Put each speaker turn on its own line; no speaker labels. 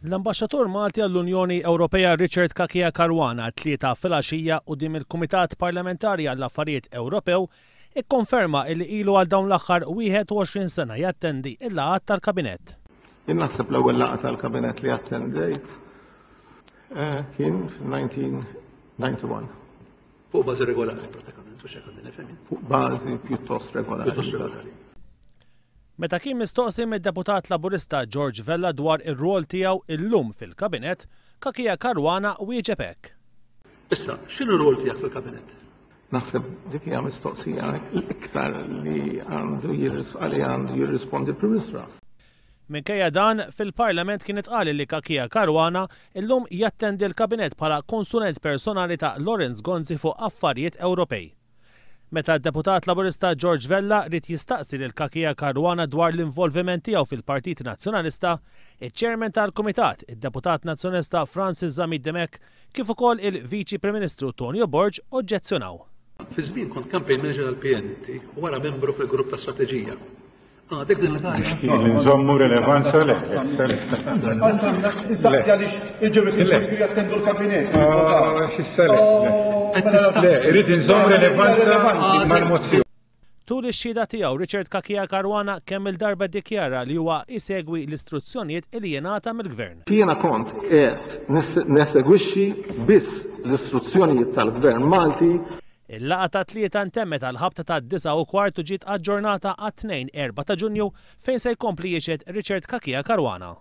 L-Ambaxxatur Malti għall-Unjoni Ewropea Richard Cachia Caruana t-Tlieta filgħaxija quddiem il-Kumitat Parlamentari għall-Affarijiet Ewropew ikkonferma illi ilu għal dawn l-aħħar 21 sena jattendi l-laqgħat tal-Kabinett.
Jien naħseb l-ewwel laqgħa tal-Kabinett li attendejt kien fil-1991.
Fuq bażi regolari pratikament, u xekk għandi nifhem.
Fuq bażi pjuttost regolari.
Pjuttost regolari.
Meta kien mistoqsi mid-Deputat Laburista George Vella dwar ir-rwol tiegħu illum fil-Kabinett, Cachia Caruana wieġeb hekk.
Issa, x'inhu r-rwol tiegħek fil-Kabinett?
Naħseb dik hija mistoqsija l-iktar li għandu għandu jirrispondi l-Prim Ministru.
Minkejja dan, fil-Parlament kien intqal li Cachia Caruana illum jattendi l-Kabinett bħala konsulent personali ta' Lawrence Gonzi fuq affarijiet Ewropej. Meta d-Deputat Laburista George Vella ried jistaqsi lil Cachia Caruana dwar l-involviment tiegħu fil-Partit Nazzjonalista, iċ-Chairman tal-Kumitat, id-Deputat Nazzjonalista Francis Zammit Dimech, kif ukoll il-Viċi Prim Ministru Tonio Borg oġġezzjonaw.
Fi żmien kont campaign manager għall-PN inti u wara membru fil-grupp ta' strateġija. Għadek din l-istorja?
Nixtieq li nżommu rilevanza le.
Insaqsi għaliex il-ġew jattendu l-kabinett.
Xissa le. Le, irrid inżomm rilevanza mal-mozzjoni.
Tul ix-xhieda tiegħu, Richard Cachia Caruana kemm-il darba ddikjara li huwa jsegwi l-istruzzjonijiet li jingħata mill-Gvern.
Jiena kont qiegħed nesegwixxi biss l-istruzzjonijiet tal-Gvern Malti.
Il-laqgħa tat-Tlieta ntemmet għall-ħabta tad-9:15 u ġiet aġġornata għat-Tnejn 4 ta' Ġunju fejn se jkompli jixhed Richard Cachia Caruana.